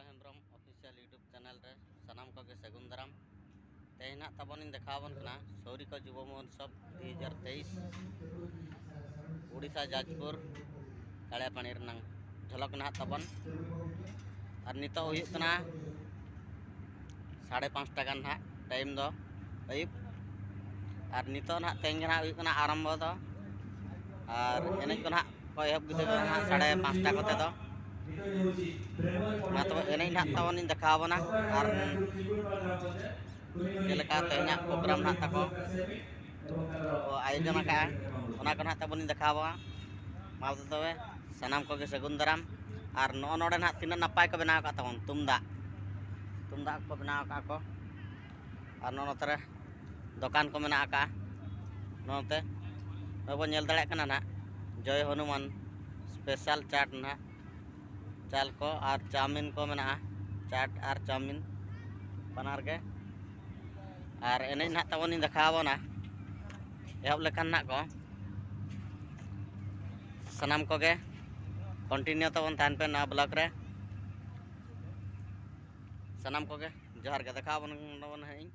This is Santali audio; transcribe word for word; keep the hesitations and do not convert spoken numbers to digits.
ᱦᱮᱢᱵᱨᱚᱢ ᱚᱯᱷᱤᱥᱤᱭᱟᱞ YouTube ᱪᱮᱱᱮᱞ ᱨᱮ ᱥᱟᱱᱟᱢ ᱠᱚᱜᱮ ᱥᱟᱹᱜᱩᱱ ᱫᱟᱨᱟᱢ᱾ ᱛᱮᱦᱮᱧ ᱱᱟᱜ ᱛᱟᱵᱚᱱᱤᱧ ᱫᱮᱠᱷᱟᱣ ᱟᱵᱚᱱ ᱠᱟᱱᱟ ᱥᱳᱣᱨᱤᱠᱚ ᱡᱩᱵᱚ ᱢᱚᱦᱳᱛᱥᱚᱵ ᱫᱩ ᱦᱟᱡᱟᱨ ᱛᱮᱭᱤᱥ, ᱩᱲᱤᱥᱥᱟ ᱡᱟᱡᱽᱯᱩᱨ ᱠᱟᱲᱮᱯᱟᱱᱤ ᱨᱮᱱᱟᱝ ᱡᱷᱚᱞᱚᱠ ᱱᱟᱦᱟᱜ ᱛᱟᱵᱚᱱ᱾ ᱟᱨ ᱱᱤᱛᱚᱜ ᱦᱩᱭᱩᱜ ᱠᱟᱱᱟ ᱥᱟᱲᱮ ᱯᱟᱸᱪᱴᱟ ᱜᱟᱱ ᱱᱟᱦᱟᱜ ᱴᱟᱭᱤᱢ ᱫᱚ ᱟᱹᱭᱩᱵ᱾ ᱟᱨ ᱱᱤᱛᱚᱜ ᱱᱟᱦᱟᱜ ᱛᱮᱦᱮᱧ ᱜᱮ ᱱᱟᱦᱟᱜ ᱦᱩᱭᱩᱜ ᱠᱟᱱᱟ ᱟᱨᱟᱢᱵᱚ ᱫᱚ, ᱟᱨ ᱮᱱᱮᱡ ᱠᱚ ᱱᱟᱦᱟᱜ ᱠᱚ ᱮᱦᱚᱵ ᱠᱮᱫᱟ ᱱᱟᱦᱟᱜ ᱥᱟᱲᱮ ᱯᱟᱸᱪᱴᱟ ᱠᱚᱛᱮ ᱫᱚ᱾ ᱢᱟ ᱛᱚᱵᱮ ᱮᱱᱮᱡ ᱱᱟᱦᱟᱜ ᱛᱟᱵᱚᱱᱤᱧ ᱫᱮᱠᱷᱟᱣ ᱟᱵᱚᱱᱟ, ᱟᱨ ᱪᱮᱫ ᱞᱮᱠᱟ ᱛᱮᱦᱮᱧᱟᱜ ᱯᱨᱳᱜᱨᱟᱢ ᱱᱟᱦᱟᱜ ᱛᱟᱠᱚ ᱠᱚ ᱟᱭᱳᱡᱚᱱ ᱟᱠᱟᱫᱼᱟ, ᱚᱱᱟ ᱠᱚ ᱱᱟᱦᱟᱜ ᱛᱟᱵᱚᱱᱤᱧ ᱫᱮᱠᱷᱟᱣ ᱟᱵᱚᱱᱟ᱾ ᱢᱟ ᱛᱚᱵᱮ ᱥᱟᱱᱟᱢ ᱠᱚᱜᱮ ᱥᱟᱹᱜᱩᱱ ᱫᱟᱨᱟᱢ᱾ ᱟᱨ ᱱᱚᱜᱼᱚ ᱱᱚᱰᱮ ᱱᱟᱦᱟᱜ ᱛᱤᱱᱟᱹᱜ ᱱᱟᱯᱟᱭ ᱠᱚ ᱵᱮᱱᱟᱣ ᱟᱠᱟᱫ ᱛᱟᱵᱚᱱ ᱛᱩᱢᱫᱟᱜ, ᱛᱩᱢᱫᱟᱜ ᱠᱚ ᱵᱮᱱᱟᱣ ᱟᱠᱟᱫ ᱠᱚ᱾ ᱟᱨ ᱱᱚᱜᱼᱚ ᱱᱚᱛᱮ ᱨᱮ ᱫᱚᱠᱟᱱ ᱠᱚ ᱢᱮᱱᱟᱜ ᱟᱠᱟᱫᱼᱟ᱾ ᱱᱚᱛᱮ ᱱᱚᱜᱼᱚᱭ ᱵᱚᱱ ᱧᱮᱞ ᱫᱟᱲᱮᱭᱟᱜ ᱠᱟᱱᱟ ᱱᱟᱦᱟᱜ ᱡᱚᱭ ᱦᱚᱱᱩᱢᱟᱱ ᱥᱯᱮᱥᱟᱞ ᱪᱟᱴ ᱱᱟᱦᱟᱜ, ᱪᱟᱞ ᱠᱚ ᱟᱨ ᱪᱟᱣᱢᱤᱱ ᱠᱚ ᱢᱮᱱᱟᱜᱼᱟ, ᱪᱟᱴ ᱟᱨ ᱪᱟᱣᱢᱤᱱ ᱵᱟᱱᱟᱨ ᱜᱮ᱾ ᱟᱨ ᱮᱱᱮᱡ ᱱᱟᱦᱟᱜ ᱛᱟᱵᱚᱱᱤᱧ ᱫᱮᱠᱷᱟᱣ ᱟᱵᱚᱱᱟ ᱮᱦᱚᱵ ᱞᱮᱠᱷᱟᱱ ᱱᱟᱦᱟᱜ ᱠᱚ᱾ ᱥᱟᱱᱟᱢ ᱠᱚᱜᱮ ᱠᱚᱱᱴᱤᱱᱤᱭᱩ ᱛᱟᱵᱚᱱ ᱛᱟᱦᱮᱱ ᱯᱮ ᱱᱚᱣᱟ ᱵᱞᱚᱜ ᱨᱮ᱾ ᱥᱟᱱᱟᱢ ᱠᱚᱜᱮ ᱡᱚᱦᱟᱨ ᱜᱮ, ᱫᱮᱠᱷᱟᱣ ᱟᱵᱚᱱ ᱠᱟᱱᱟ ᱦᱟᱸᱜ ᱤᱧ᱾